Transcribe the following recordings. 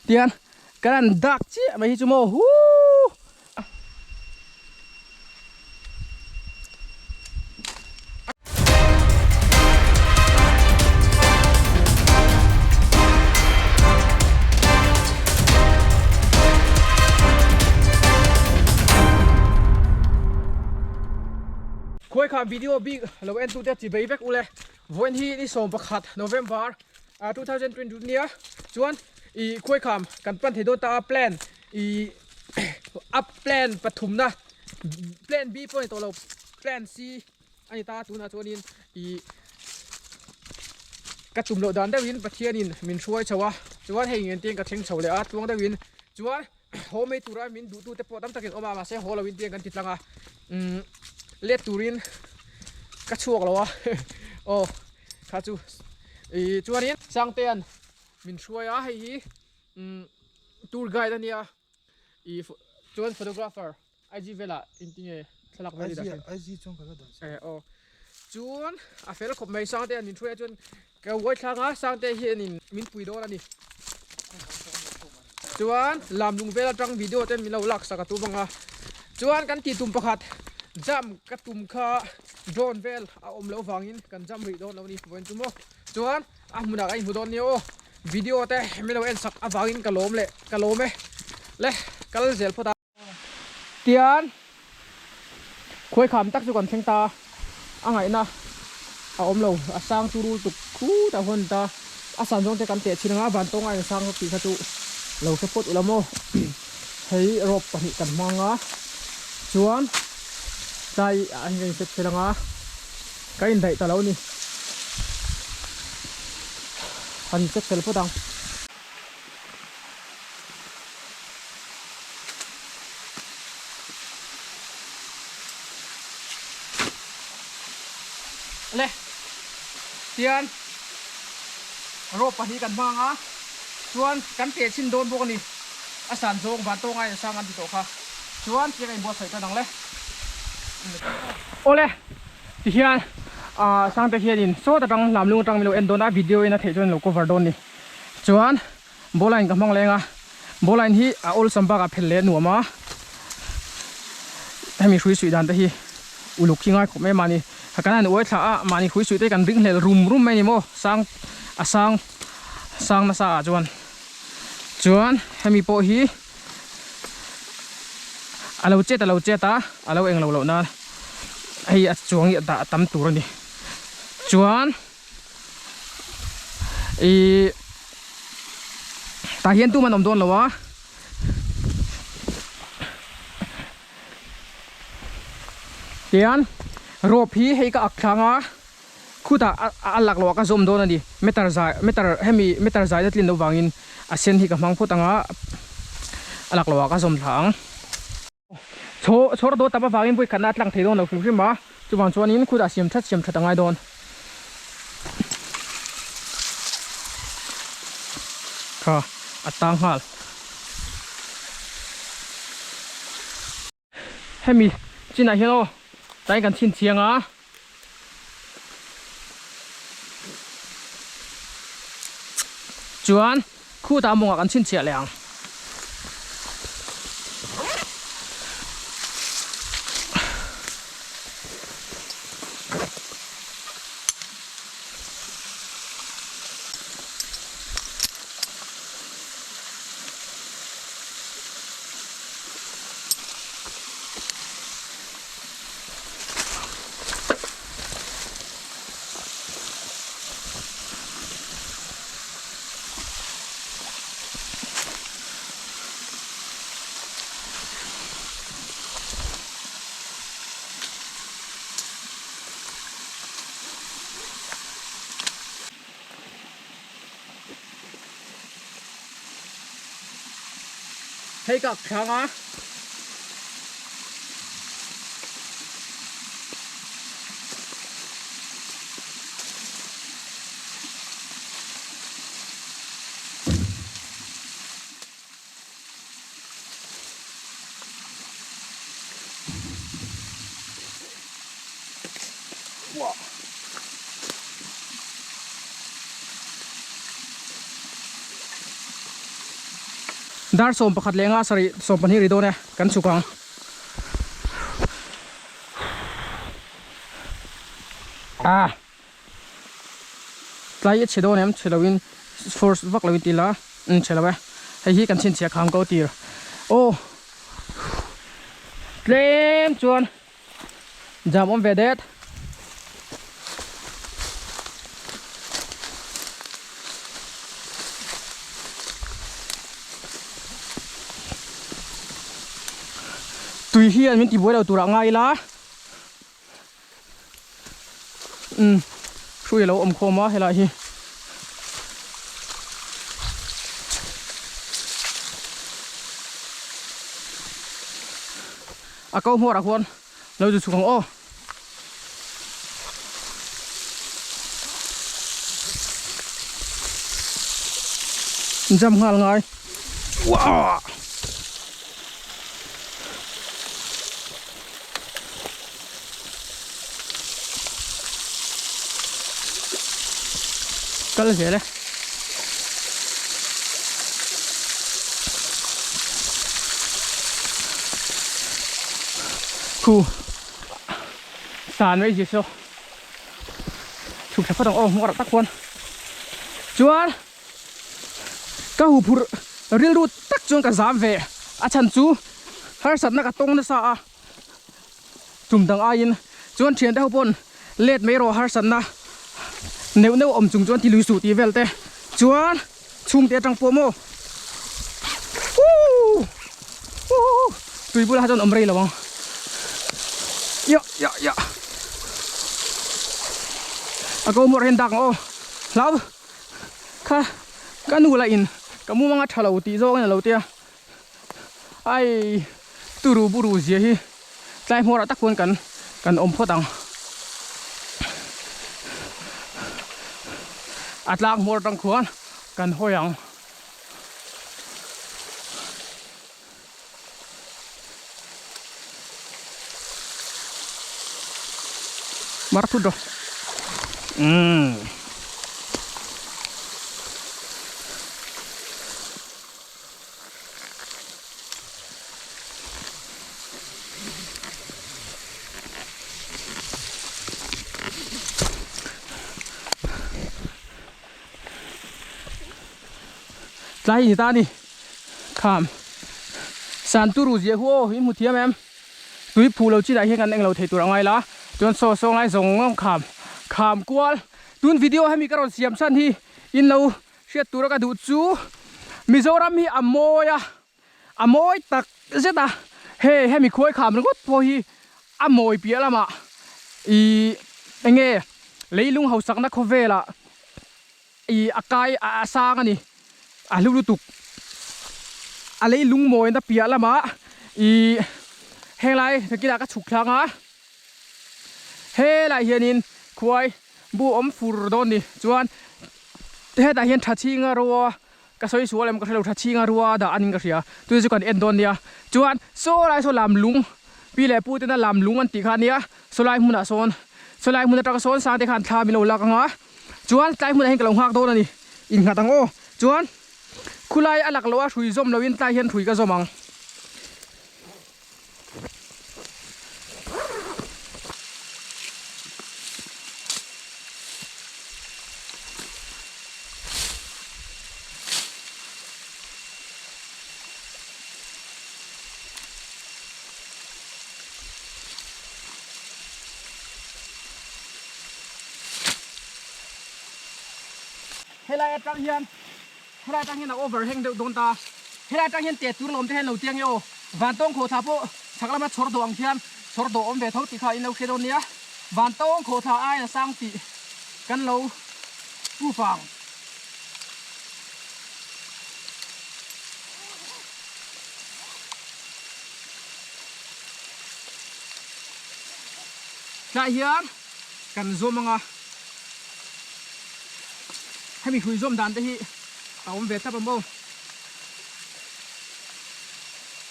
Tian kan han dak chiah mai hi chu maw huuh. Khuai kha video bik lo en tute chi bei vek ule vawiin hi ni 11 November 2022 nia chuan i khuai kham kan pan thei dawn ta a plan i up plan pathumna plan B pawh a ni tawh lo plan C a ni ta tunah chuanin i ka tum loh dan deuhin Pathianin min hruai chho a chuan hei ngen te ka thleng chho leh a tluang deuhin chuan haw mai tura min duh tute pawh tam takin awm a mahse haw loin tiang kan ti tlang a umm let turin ka chhuak lo a aw kha chu ih chuanin Sangtea'n min hruai a hei hi umm tour guide a nia ih chuan photographer IG velah engtinge thlalak vel i dah thin IG chuan ka la dah eh aw chuan a fel khawp mai Sangtea'n min hruai a chuan ka uai thlang a Sangtea hianin min pui dawn a ni chuan lam lung vel atang video te min lo lak sak a tum ang a chuan kan tih tum pakhat jump ka tum kha drone vel a awm loh vangin kan jump rih dawn lo a ni vawiin chu maw chuan a hmunah ka inhmu dawn nia aw video te min lo en sak avangin ka lawm leh ka lawm e le kal zel phawt a. Tian khuai kham tak chu kan thleng ta a ngaihna a awm lo a sang chu rul tuk khut a hawn ta a san zawng te kan teh chhin anga van tawng a insang tih kha chu lo hre phawt ula maw hei rope pahnih kan hmang a chuan tlai ah hian ka inset fel anga ka indaih ta lo a ni han inset fel phawt ang. Le tian rope pahnih kan hmang a chuan kan teh chhin dawn bawk a ni a san zawng van tawng aiin a sang an ti tawh kha chuan tiang a inbuatsaih tan ang le awle tihian ah sangte hianin sawt atang lam lung atang min lo en dawn a video in a theih chuan lo cover dawn a ni. Chuan ball line ka hmang leng a, ball line hi a awlsam bakah phel leh a nuam a, hemi hrui suih dan te hi uluk hi ngai khawp mai a mahni kan han uai thla a mahni hrui suih te hi kan ring hlel rum rum mai a ni maw sang a sang sang nasa ah chuan chuan hemi pawh hi a lo chet a lo chet a a lo englo loh nan hei a chuang hi a dah tam tur a ni chuan. Ihh tah hian tum an awm dawn lo a tian rope hi hei ka ak thlang a khutah a lak loh ah ka zawm dawn a ni meter zai meter hemi meter zai na tlin loh vangin a sen hi ka hmang phawt ang a a lak loh ah ka zawm thla ang. Chhaw chhawr dawn tam avangin vawi khatna a tlang thei dawn lo hrim hrim a, chuvang chuanin khutah siam that siam that a ngai dawn. Kha a tang nghal. Hemi chinah hian aw tlai kan chhin chiang a. Chuan khutah mawngah kan chhinchhiah leh ang. Hei ka thlang a. Dar 11 leh nga sarih 12 ri dawn e kan chhuk ang. Ah tlai i chhe dawn em chhe loin force vak loin ti la umm chhe lo e hei hi kan chhinchhiah kham ko tir aw tlem chuan jam awm ve det. Tui hian min tibuai lo turah ngai ila umm hrui a lo awm khawm a helai hi. A ko hmuarah khuan lo zu chhuk ang aw. Jump nghal ngai. Wow! Kal zel e. Khu san mai zia saw chhuk thla phawt ang aw hmuh rah tak khuan chuan ka hu phurh rilru tak chuan ka zam ve a chhan chu harsatna ka tawng nasa a. Tum dang aiin chuan thiante ho pawn let mai rawh harsatna neuh neuh awm chung chuan ti lui suh tih vel te chuan chhungte atang pawh maw Woo Woo tui bulah chuan awm rei lo ang ya ya ya a ko hmuar hian dak ang aw hlau kha ka nu lah in ka mumanga tha lo tih zawng in a lo tia. Ai turu buru zia hi tlai hmawrah tak khuan kan kan awm phawt ang. A tlang hmawr atang khuan kan hawi ang. Mar thut rawh. Umm. Tlai ni ta ni kham san turu zia hu aw in hmu thiam em tui phu lo chinah hian kan englo thei tur a ngai la chuan saw saw ngai zawng zawng kham kham kual tun video hemi ka rawn siam chhan hi in lo Hriat tura ka duh chu Mizoram hi a mawi a, a mawi tak zet a, hei hemi khuai kham ringawt pawh hi a mawi piah lamah ih eng nge leilung hausakna khawvelah ih a kai a sang a ni, a hlu lutuk. A leilung mawina piah lamah ih henglai nakinah ka chhuk thlang a, helaiah hianin khuai bu awm fur dawn ni chuan. Hetah hian tha chhinga rua ka sawi sual em ka hrelo tha chhinga rua dah anin ka hria tui chu kan en dawn nia chuan saw lai saw lam lung pi leh pu tena lam lung an tih kha ania saw lai hmunah sawn saw lai hmun atanga sawn sang te khan thla min lo lak anga chuan tlai hmunah hian ka lo nghak dawn ani innghat ang aw chuan khulai a lak loh a hrui zawm loin tlai hian hrui ka zawm ang. Helai atang hian Helai atang hian a over heng deuh dawn ta. Helai atang hian teh tur lawm te hian lo tiang e aw. Vantawng khawhthla pawh chhak lama chhawr dawh ang khian chhawr dawh awm ve tho tih kha in lo hria dawn nia. Vantawng khawhthla aiin a sang tih kan lo proof ang. Tlai hian kan zawm anga. Hemi hrui zawm dan te hi a awm ve thlap a maw?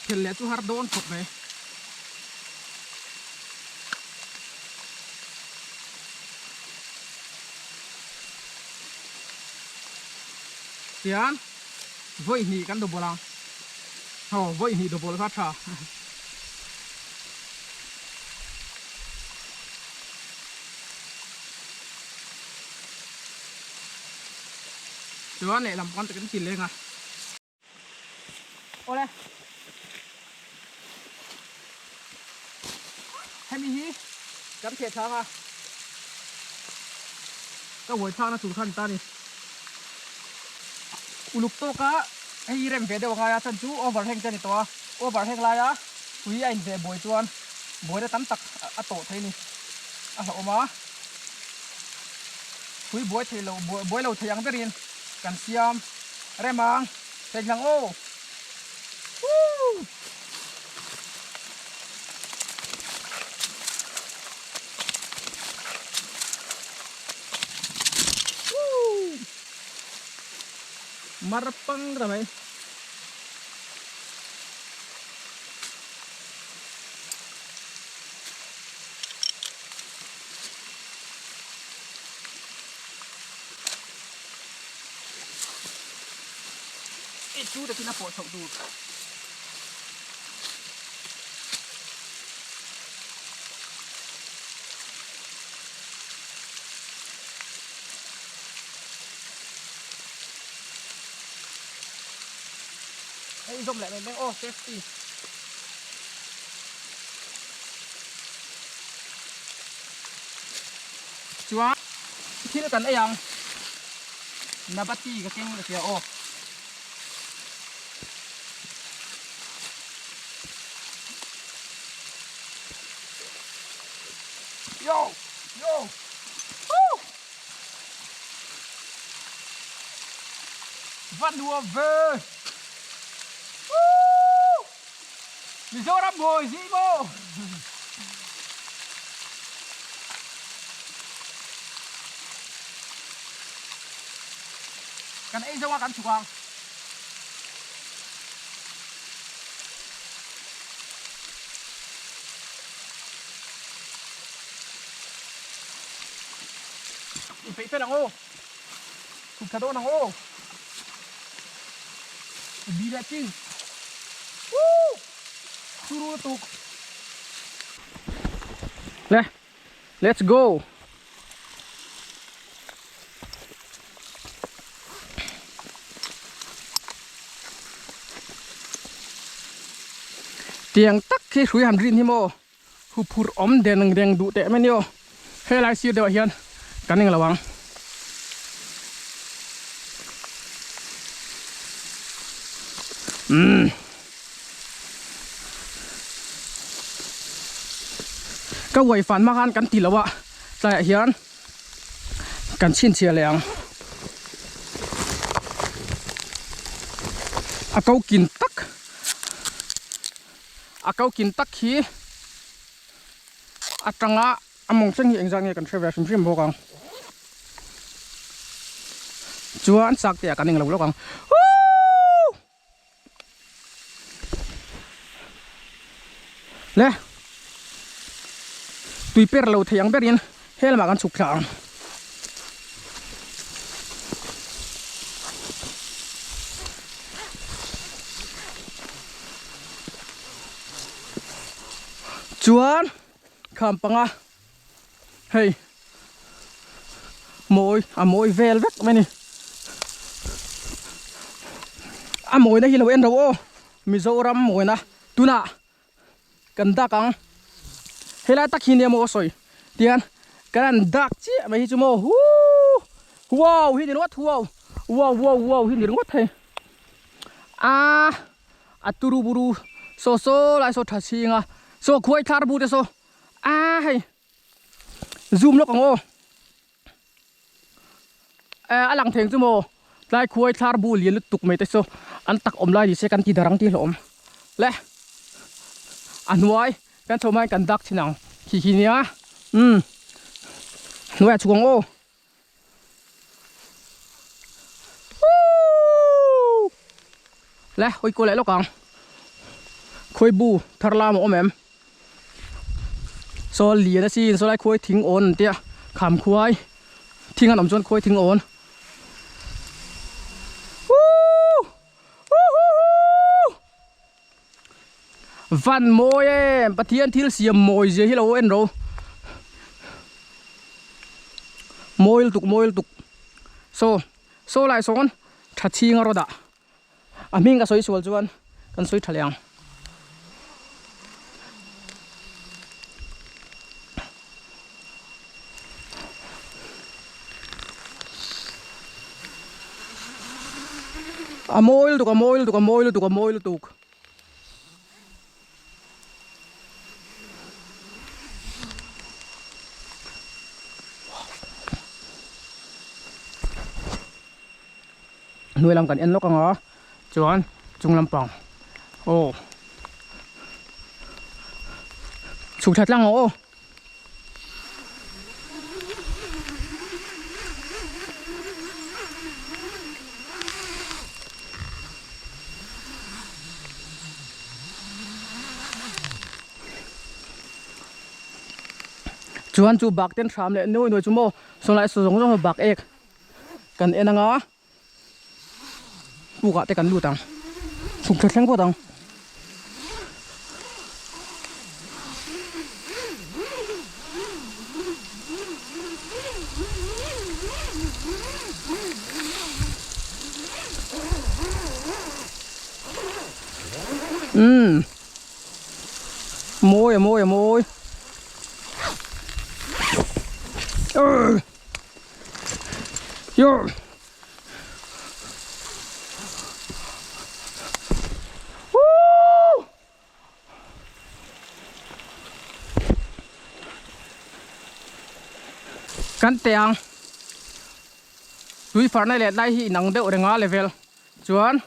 Thel leh chu har dawn khawp mai. Tian vawi hnih kan dawh bawlh ang. Aw vawi hnih double kha tha. Chuan lehlam pawn takin ti leng a. Awle. Hemi hi kan theh thlang a. Ka huai thlakna tur kha ni ta ni. Uluk tawka hei hi rem ve deuh a ngai a chhan chu over heng te a ni tawh a. Over heng laia tui a inveh buai chuan buaina tam tak a tawh thei a ni. A hlauhawm a. Tui buai thei lo buai lo thei ang berin kan siam rem ang. Thei hlang aw. Woo! Woo! Mar pang ta mai. Hei chu takin a pawh chhoh tur. Hei zawm leh mai mai aw safety. Chuan thil kan ei ang Nabati ka keng ka tia aw. Yo! Yo! Woo! Va nuam ve! Woo! Mizoram mawi zing maw! Kan ei zo a kan chhuk ang. Inpeih fel ang aw. Chhuk tha dawn ang aw. Bi leh ching. Woo! Churu lutuk. Le. Let's go. Tiang tak khi hrui han rin hi maw huphurh awm den reng duh teh mai ni aw helai sir deuh ah hian kan eng lo ang. Umm. Ka uai fan hma khan kan ti lo a tlaiah hian kan chhinchhiah leh ang. A ko kin tak a ko kin tak hi atanga a mawng thleng hi engzat nge kan hre ve hrim hrim bawk ang. Chuan chak te ah kan englo lawk ang. Woo! Le tui per lo thei ang berin he lamah kan chhuk thla ang. Chuan kham panga hei mawi a mawi vel vek mai a ni a mawina hi lo en ro aw Mizoram mawina tunah kan dak ang helai tak hi nia maw a sawi tihian kan han dak chiah mai hi chu maw huuu wow hi ni ringawt wow wow wow wow hi ni ringawt hei aaa a turu buru saw saw lai saw tha chhing a saw khuai thlar bu te saw. A hei zoom lawk ang aw a lang theng chu maw tlai khuai thlar bu lian lutuk mai te chu an tak awm lai ni se kan ti darang tih hlawm le a hnuai kan chho hmain kan dak thin ang khi khi nia umm hnuaiah chhuk ang aw. Le hawi kual leh lawk ang khawi bu thar lam a awm em saw lian a sin saw lai khuai thing awn an tia kham khuai thing an awm chuan khuai thing awn Woo! Van mawi em Pathian thil siam mawi zia hi lo en ro. Mawi lutuk mawi lutuk. Saw saw lai sawn tha chhing a rawt ah a hming ka sawi sual chuan kan sawi tha leh ang. A mawi lutuk a mawi lutuk a mawi lutuk a mawi lutuk. Hnuai lam kan en lawk ang a chuan chung lampang aw chhuk thla tlang ang aw. Chuan chu bak ten hram leh nuai nuai chu maw sawnglai saw zawng zawng bak ek kan en anga pukah te kan lut ang chhuk thla thleng phawt ang. Umm mawi a mawi a mawi Yo. Woo! Kan teh ang tui farna leh lai hi inang deuh reng a level chuan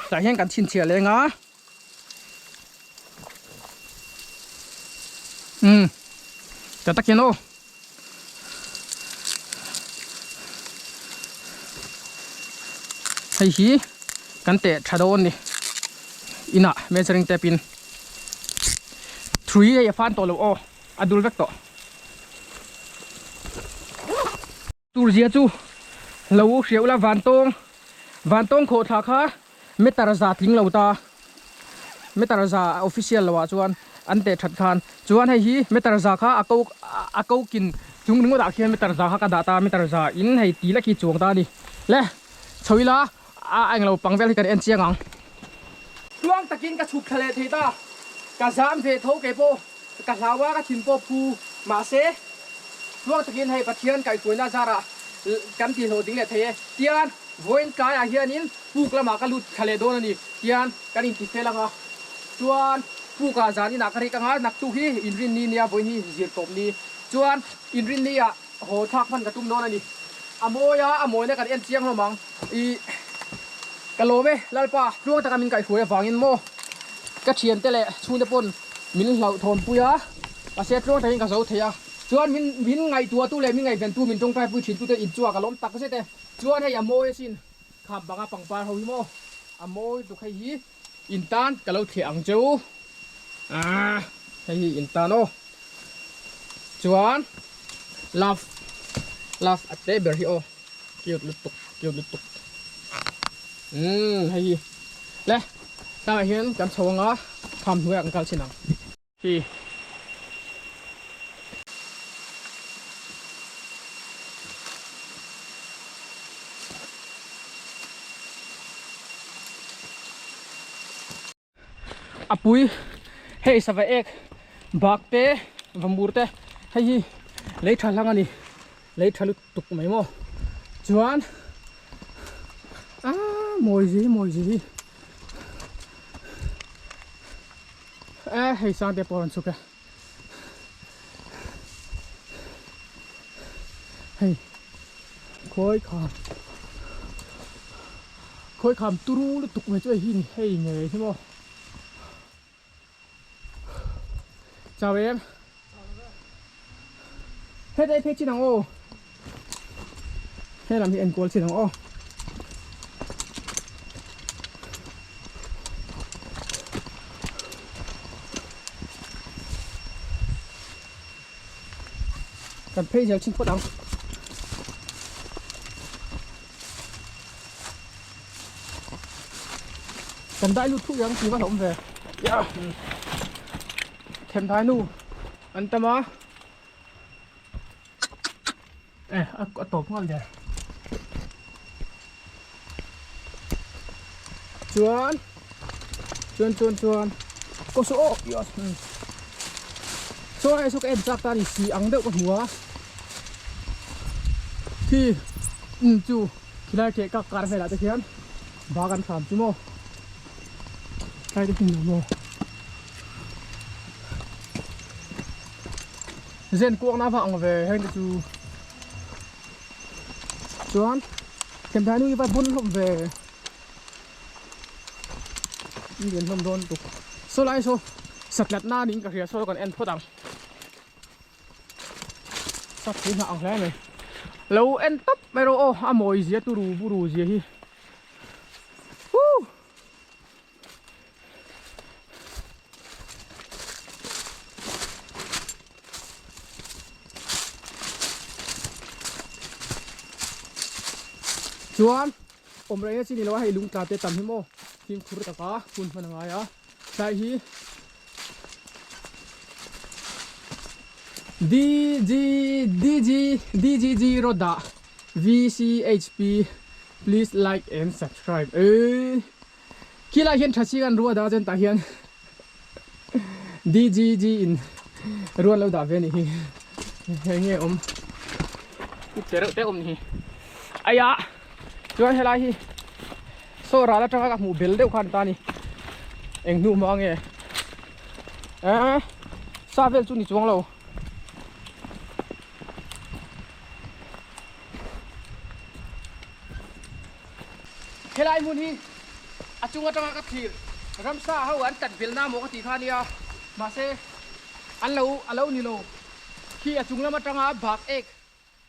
tah hian kan chhinchhiah leng a. Umm ta tak hian aw hei hi kan teh tha dawn a ni inah measuring tape in thui hei a fan tawh lo aw a dul vek tawh. Tur zia chu lo hriau ila vantawng vantawng khawh thla kha meter za tling lo ta meter za official lo ah chuan an teh that khan chuan hei hi meter za kha a ko a ko kin chung ringawt ah khian meter za kha ka dah ta meter za in hei ti lek hi chuang ta a ni le chho ila a englo pang vel hi kan en chiang ang. Tluang takin ka chhuk thla leh thei ta ka zam ve tho keipawh. Ka hlau a, ka thin pawh phu. Mahse, tluang takin hei Pathian kaihhruaina zarah kan tihhlawh ding leh thei e. Tian, vawiin tlaiah hianin puk lamah ka lut thla leh dawn a ni. Tian, kan inti fel ang a. Chuan, pukah zan inah ka rik ang a, naktuk hi inrinni nia, vawiin hi zir tawp ni. Chuan, inrinni-ah haw thlak hman ka tum dawn a ni. A mawi a, a mawina kan en chiang hlawm ang. Ih, ka lawm e, Lalpa, tluang taka min kaihhruai avangin maw ka thiante leh chhungte pawn min hlauhthawn pui a, mahse tluang takin ka zo thei a. Chuan min min ngaihtuahtu leh min ngaihventu min tawngtaipui thintute inchuah ka lawm tak zet e. Chuan hei a mawi asin, kham banga pangpar ho hi maw a mawi tuk hei hi intan ka lo thliah ang che u. Aah, hei hi intan aw. Chuan love love a tle ber hi aw. Cute lutuk cute lutuk umm hei hi le tlangah hian kan chho anga kham hnuaiah kan kal chin ang hi. A pui hei sava ek bak te vamur te hei hi lei tha hlang a ni lei tha lutuk mai maw chuan aaa mawi zi mawi zi hi e hei sang te pawh a rawn chhuk e hei khawi kham khawi kham turu lutuk mai chu hei hi ni hei ngei hi maw chau em heta i phei chin ang aw helam hi enkual chin ang aw. Kan phei zel chin phawt ang. Kan dai lut thuk ang tih va hlauhawm ve. Themthai nu an tam a e a tawp nghal der chuan chuan chuan chuan kaw saw aw chuan hei saw ka en chak ta a ni si ang deuh ka hmu a khi chu khilai keh kak kar velah te khian bag an hram chu maw tlai te hmun lo maw zen kuak na vang ve heng te chu chuan themthai nu hi va bun hlawm ve in lian hlawm dawn lutuk saw lai saw satlat na niin ka hria saw kan en phawt ang. Sap hi hnah ang hle mai lo en tawp mai rawh aw a mawi zia turu buru zia hi huh chuan awm reng na chi ni lo a hei lung tla te tam hi maw fimkhur taka hun hman a ngai a. Tlai hi DG DG DGG Roda VCHP please like and subscribe e khilai hian tha ching an rua da chuan tah hian DGG in ruan lo dah ve ni hi hei nge awm che reuh te awm ni hi aya chuan helai hi Saw ral atanga ka hmuh bel deuh khan ta ni. Eng hnu hma nge? Eh, sa vel chu ni chuang lo. Helai hmun hi a chung atanga ka thlir ramsa ho an tat belna maw ka tih kha nia. Mahse, an lo a lo ni lo. Khi a chung lam atanga bak ek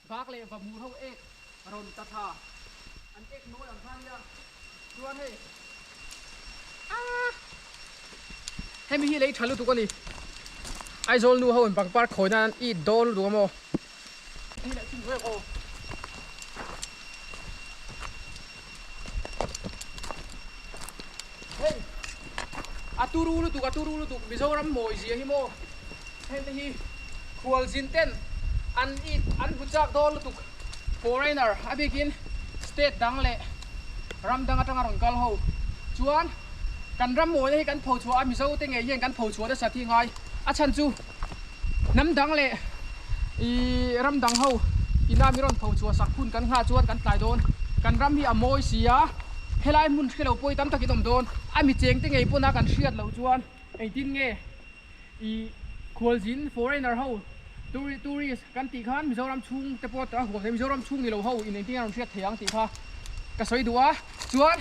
Bak leh vamur ho ek rawn ta tha an ek nawi ang kha nia chuan hei aah hemi hi lei tha lutuk a ni Aizawl nu ho in pangpar khawi nan an it dawn lutuk a maw hi leh chin vek aw. Hei a turu lutuk a turu lutuk Mizoram mawi zia hi maw heng te hi khualzin ten an it an hmu chak dawn lutuk foreigner a bikin state dang leh ram dang atanga rawn kal ho chuan kan ram mawina hi kan pho chhuah a Mizo te ngei hian kan pho chhuah nasa thi ngai a chhan chu hnam dang leh ih ram dang ho ina mi rawn pho chhuah sak hun kan nghah chuan kan tlai dawn kan ram hi a mawi si a helai hmun hre lo pawh hi tam takin awm dawn a mi cheng te ngei pawn a kan hriat loh chuan engtin nge ih khualzin foreigner ho tourist kan tih khan Mizoram chhung te pawh a huam thei Mizoram chhung ni lo ho in engtin nge an rawn hriat thei ang tih kha ka sawi duh a. Chuan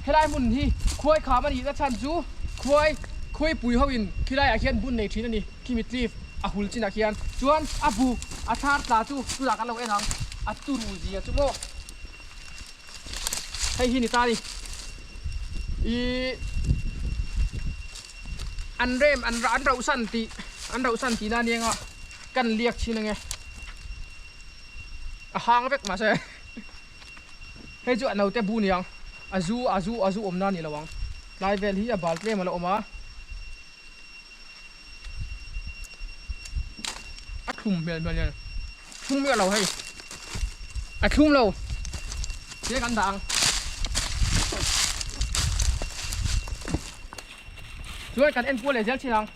helai hmun hi khuai kham a nihna chhan chu khuai khuaipui ho in khilai ah khian bun nei thin a ni khimi cliff a hul chin ah khian chuan a buk a thar tla chu tunah kan lo en ang a turu zia chu maw hei hi ni ta a ni ih an rem an an rauh san tih an rauh san tihna a nia kan liak thin ange a hang vek mahse. Hei chu a naute bu niang a zu a zu a zu awmna a ni lo ang tlai vel hi a bal tlem a la awm a a thlum hmel hmel nen thlum miah lo hei a thlum lo tia kan dah ang chuan kan en kual leh zel thin ang.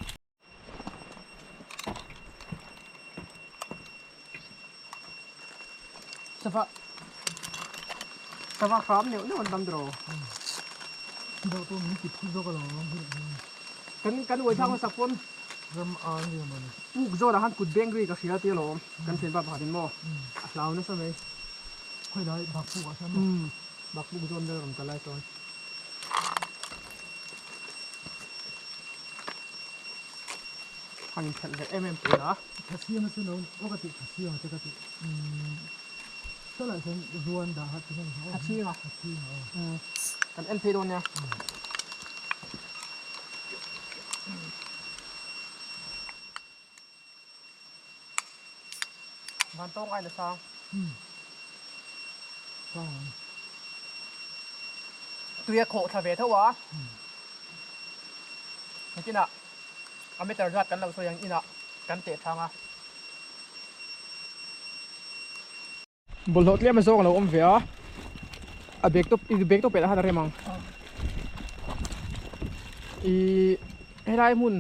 Sava sava hram neuh neuh an tam tawh Deuh pawh min ti phu zawk alawm kan kan uai thlak hmasak pawn ram a an ri mawni puk zawlah khan kut beng ri ka hria tia lawm kan thianpa pakhat in maw a hlau nasa mai khawi lai bak puk ah hian maw bak puk zawn vel rawn kal lai chuan. An inphelh leh em em tih a. Thasiam a chu lo aw ka tih thasiam a che ka tih umm saw lah hian ruan dah hat hian aw Thasiam a thasiam a aw kan en phei dawn nia. Van tawng ai la sang. Tui a khawh thla ve tho a. Nitinah a meter zat kan lo sawi ang inah kan teh thlang a. Bawlhhlawh tlem azawng a lo awm ve a, a bag te i bag te pawh pelh a rem ang. Ihh helai hmun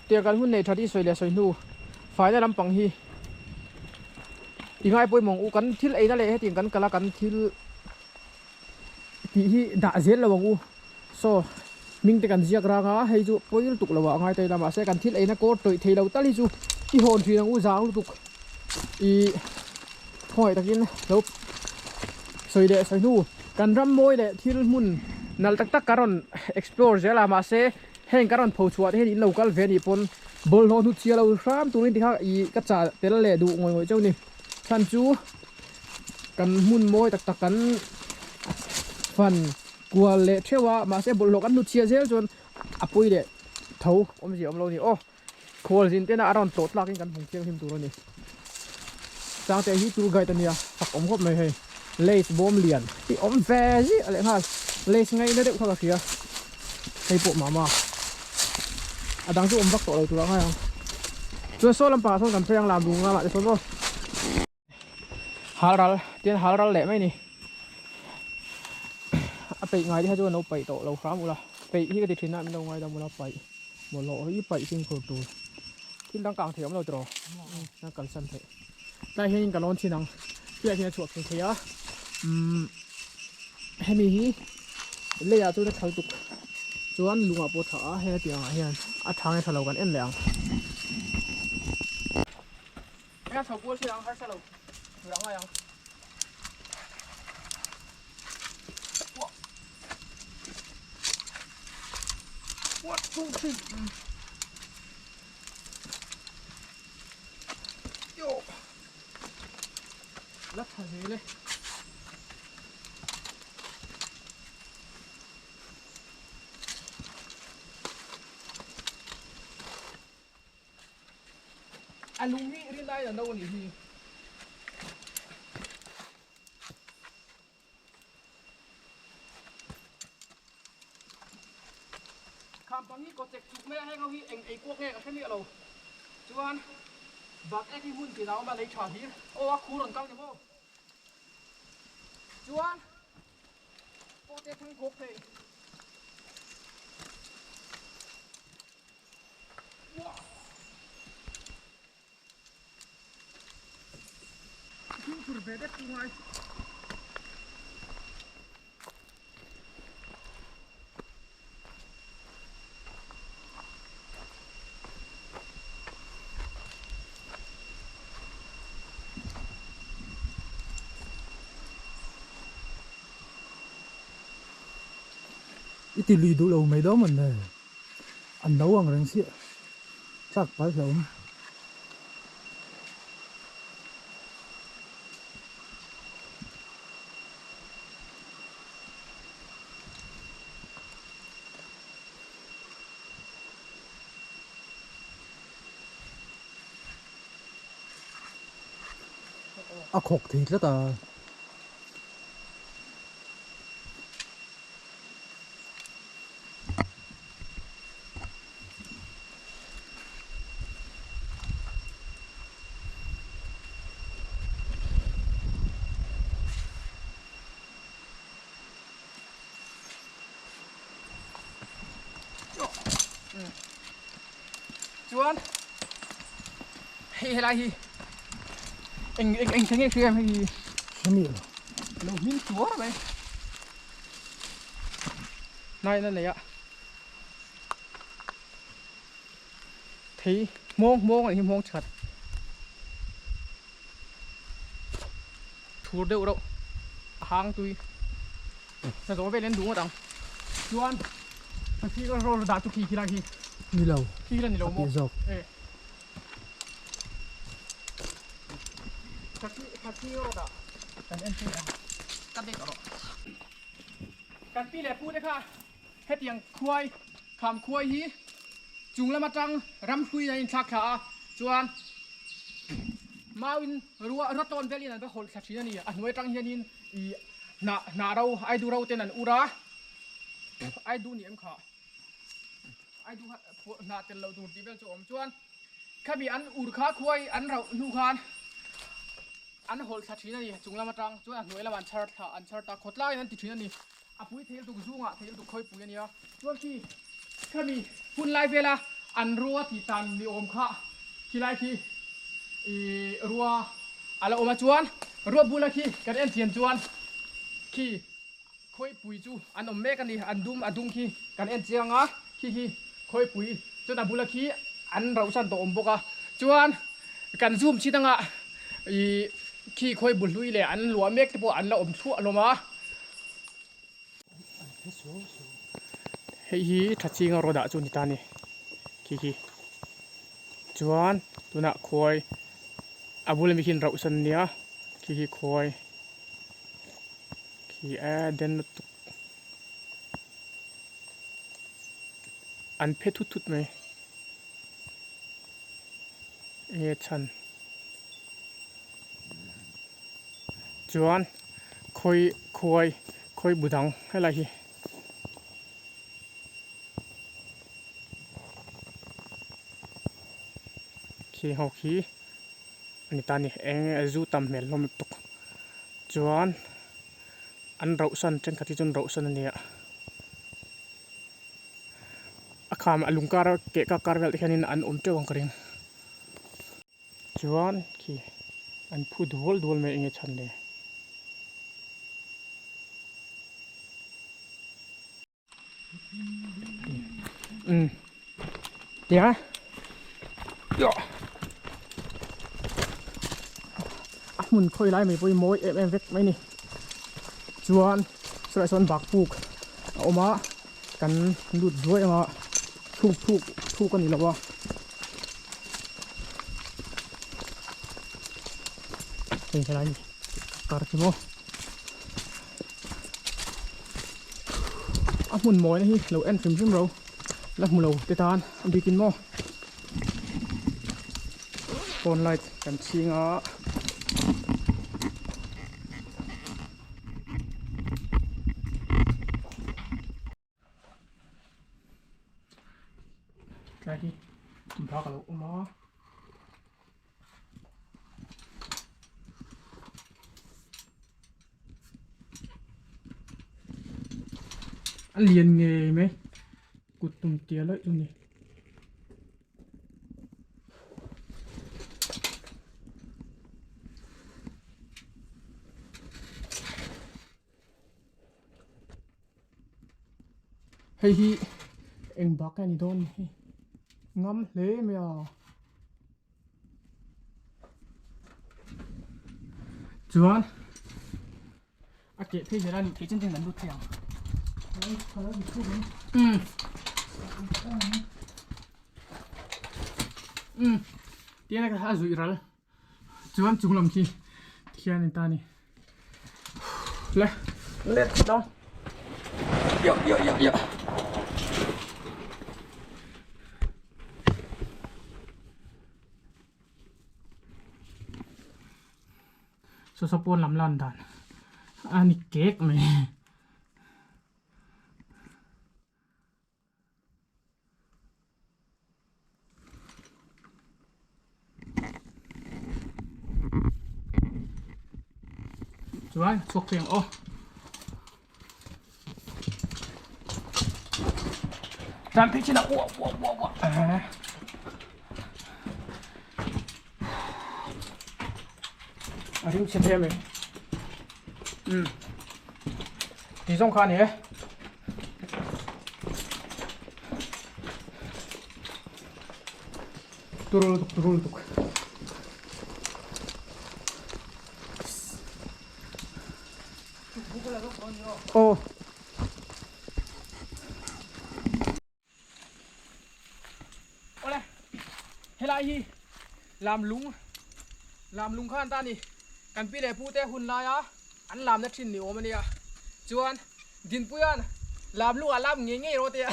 tiang kan hmun nei that hi sawi leh sawi hnu faina lampang hi i ngai pawimawh ang u kan thil eina leh hetiang kan kal a kan thil tih hi dah zel lo ang u saw hming te kan ziak rang a hei chu pawi lutuk lo ah a ngai ta ila mahse kan thil eina kawr tawih thei lo tal hi chu i hawn thin ang u zang lutuk ih khawngaih takin lo sawi leh sawi hnu kan ram mawi leh thil hmun nalh tak tak ka rawn explore zel a mahse heng ka rawn pho chhuah te hian in lo kal ve anih pawn bawlhhlawh hnut chhia lo hram turin tikha ih ka chah tel leh duh ngawih ngawih chauh a ni chhan chu. Kan hmun mawi tak tak kan fan kual leh theuh a, mahse bawlhhlawh kan hnutchhiah zel chuan a pui leh tho awmzia awm lo a ni. Aw khualzin tena a rawn tlawh tlakin kan hmung thianghlim tur a ni. Sangte hi tour guide a nia, fak awm khawp mai hei. Lace bawm lian hi awm ve zia leh nghal, lace ngaihna deuh kha ka hria. Hei pawh mama a dang chu awm vak tawh lo tur a ngai ang. Chuan saw lampangah sawn kan phei ang lam lung lamah te sawn aw. Hal ral tian hal ral leh mai ni a peih ngai te kha chuan lo paih tawh lo hram ula peih hi ka ti thin a min lo ngaidam ula paih bawlhhlawh hi paih fimkhur tur thil dang kang thei awm lo tiraw a kalsan theih tlai hianin ka lawn thin ang fiah hian a chhuah thei thei a umm hemi hi leiah chuan a thal tuk chuan lungah pawh a tha a hei hetiang ah hian a tha nge tha lo kan en leh ang. Eng chho kual thil ang harsa lo tur ang ngai ang. One, two, three. Yo. La tha zel e. A lung hi rin aiin a no a nih hi. Khampang hi kawchek chuk mai a, heng ho hi eng ei kuak nge ka hre miah lo. Chuan bak ek hi hmun tinah a awm a, lei tha hlir. Aw a khu rawn kal ni maw? Chuan pawhte thang khawk thei. I ti lui duh lo mai dawn mawn le. An lo ang reng chiah tlak pal hlauh awm. A khawk thei tlat a. Chuan hei helai hi eng eng eng theng nge hria em hei hi Hemi lo. Lo hming tuar mai. Hnai na nei a. Thei hmawng hmawng anih hi hmawng chhat. Thur deuh reuh a hang tui. Hna zawh vel in duh ngawt ang. Chuan khi ka roll dah chu khi khi lai khi. Ni lo. Khi la ni lo maw? Zawk. E. Thaki thaki rawh dah. Kan en thei ang. Ka dek rawh. Kan pi leh pu te kha hetiang khuai kham khuai hi chung lam atang ram hlui in a inthlak thla a chuan mau in rua ratawn vel in an va hawlh thla thin a ni a hnuai atang hianin ih hnah hnah ro aidu ro ten an ur a aidu ni em kha. Aidu hnah tel loh tur tih vel chu a awm chuan khami an ur kha khuai an rauh hnu khan an hawlh thla thin a ni chung lam atang chuan a hnuai lamah an chhar thla an chhar ta khawtlaiin an ti thin a ni a pui thei lutuk zungah thei lutuk khawipui a nia chuan khi khami hun lai vela an rua tih tan ni awm kha khilai khi ih rua a la awm a chuan rua bula khi kan en chian chuan khi. Khawipui chu an awm mek a ni, an dum a dum khi kan en chiang a, khi khi khawipui chuan a bula khi an rauhsan tawh awm bawk a, chuan kan zoom chhin anga ih khi khawi bu hlui leh an luah mek te pawh an la awm thluah hlawm a. Hei hi tha chinga road ah chu ni ta a ni, khi khi chuan tunah khawi a bula mi khi an rauhsan nia khi khi khawi. Khi a den lutuk an phe thut thut mai enge chhan chuan khawi khuai khawi bu dang helai hi. Khi ho khi a ni ta a ni eng zu tam hmel hlawm lutuk chuan an rauh san thenkhat hi chu an rauh san a nia a kham a lung kar keh kak kar vel te hianin an awm teuh ang ka ring chuan khi an phu dual dual mai enge chhan le. Tia a hmun khawi lai mai pawh hi mawi em em vek mai ni chuan chulaiah sawn bak puk a awm a kan lut zuai ang a thuk thuk thuk a ni lo a hei helai kar chu maw. A hmun mawina hi lo en hrim hrim ro la hmu lo te tan a bikin maw phone light kan chhing a. Tlai hi bak a lo awm a. A lian ngei mai kut tum tia laih chu a ni. Hei hi eng bak nge ni dawn ni hi ngam hle mai a chuan a keh phei zel a nih theih chen chen kan lut thei ang um um tiang a zuih ral. Chuan chung lam khi khian in ta ni le let down yo yo yo yo so so pawn lam lan dan ani kek mai. Chuan chhuak thei ang aw. Tlan phei chin ah uah uah uah uah. A rim chhe thei a mi. Um. Ti zawng kha a ni e. Turu lutuk turu lutuk. Aw. Awle helai hi lam lung lam lung khan ta ni kan pi leh pu te hun laia an lamna thin ni awm ania chuan Dinpuia'n lam lungah lam ngei ngei rawh tia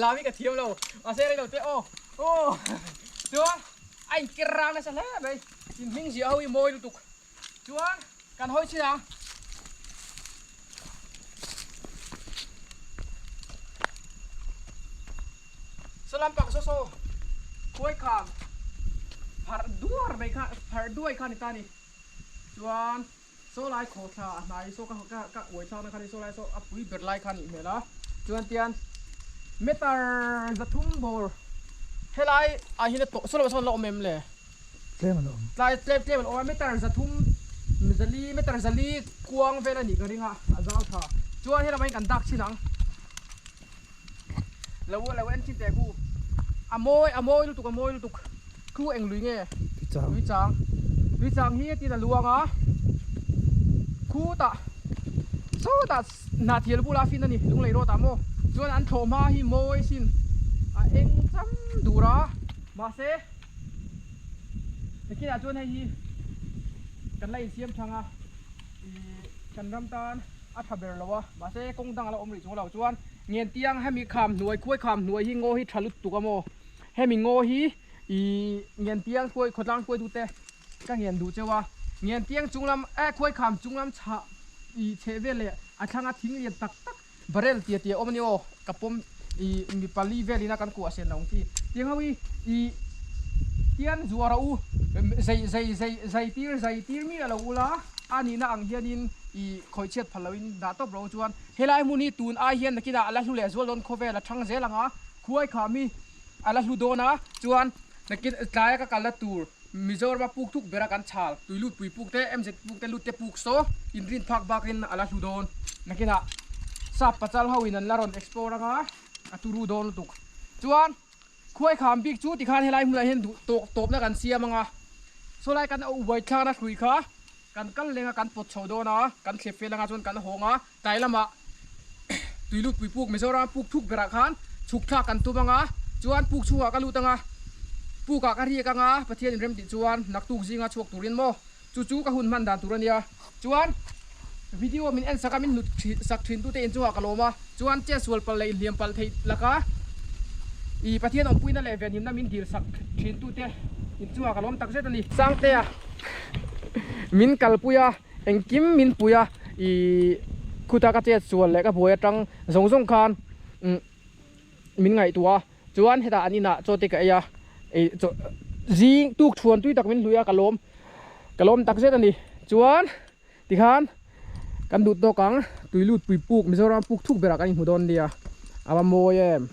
lam hi ka thiam lo mahse rei lo te aw aw chuan a inker rang nasa hle mai in hming ziah ho hi mawi lutuk chuan kan hawi chin ang. Saw lampang saw saw khuai kham pharh duar mai kha pharh duai kha a ni ta a ni. Chuan saw lai khawhthla a hnai saw ka ka ka uai thlakna kha ni saw lai saw a pui ber lai kha a nih hmel a. Chuan tian meter zathum bawr helai ah hian a tawh saw lamah sawn a la awm em le? Tlem a la awm. Tlai tlem tlem a la awm a meter zathum zali meter zali kuang vel a nih ka ring a a zau tha. Chuan helamah hian kan dak chhin ang. Lo lo en thin teh khu a mawi a mawi lutuk a mawi lutuk khu eng lui nge lui chang lui chang hi tin a luang a khu tah sawtah hnah thial bula fin a ni lunglei rawt ah maw chuan an thlawh hma hi mawi sin a eng cham dur a mahse nikinah chuan hei hi kan la insiam thang a ih kan ram tan. A tha ber lo a, mahse kawng dang a la awm rih chung lo chuan Ngentiang hemi kham hnuai khuai kham hnuai hi ngaw hi tha lutuk a maw hemi ngaw hi ih Ngentiang khuai khawtlang khuai dute ka ngen duh cheu a Ngentiang chung lam eh khuai kham chung lam chhah ih chheh vel leh a thlanga thing lian tak tak barrel tia tia awm a ni aw ka pawm ih mi pali vel ina kan kuah sen lo ang chi tiang ho hi ih tian zuar a u zai zai zai zai tir zai tir mi a lo ula a nihna ang hianin ih khawih chhiat phal loin dah tawp lo chuan helai hmun hi tun ai hian nakinah a la hlu leh zual dawn khawvel a thang zel ang a khuai kha mi a la hlu dawn a chuan nakin tlaia ka kalna tur Mizorama puk thuk bera kan chhal tui lut pui puk te MZ puk te lut te puk saw inrin phak bakin a la hlu dawn nakinah sap pachal ho in an la rawn explore anga a turu dawn lutuk chuan khuai kham bik chu tikhan helai hmunah hian duh tawk tawpna kan siam anga sawlai kan uai thlakna hrui kha kan kal lenga kan pawt chho dawn a kan thlep fel anga chuan kan hawng a tlai lamah tui lut pui puk Mizoram puk thuk berah khan chhuk thlak kan tum anga chuan puk chhungah ka lut anga pukah ka riak anga Pathian in rem tih chuan naktuk zinga chhuak turin maw chu chu ka hun hman dan tur ania chuan video min en sak a min hlut sak thin tute in chungah ka lawm a chuan chetsual palh leh inhliam palh theih laka i Pathian awmpuina leh venhimna min dil sak thin tute in chungah ka lawm tak zet a ni. Sangtea min kalpui a. Engkim min pui a, ih khuta ka chet sual leh ka buai atang zawng zawng khan umm min ngaihtuah a, chuan hetah an inah chaw te ka ei a, ih chaw zing tuk thuan tui tak min hlui a ka lawm ka lawm tak zet a ni, chuan tikhan kan duh tawk ang tui lut pui puk Mizoram puk thuk berah kan inhmu dawn nia a va mawi em.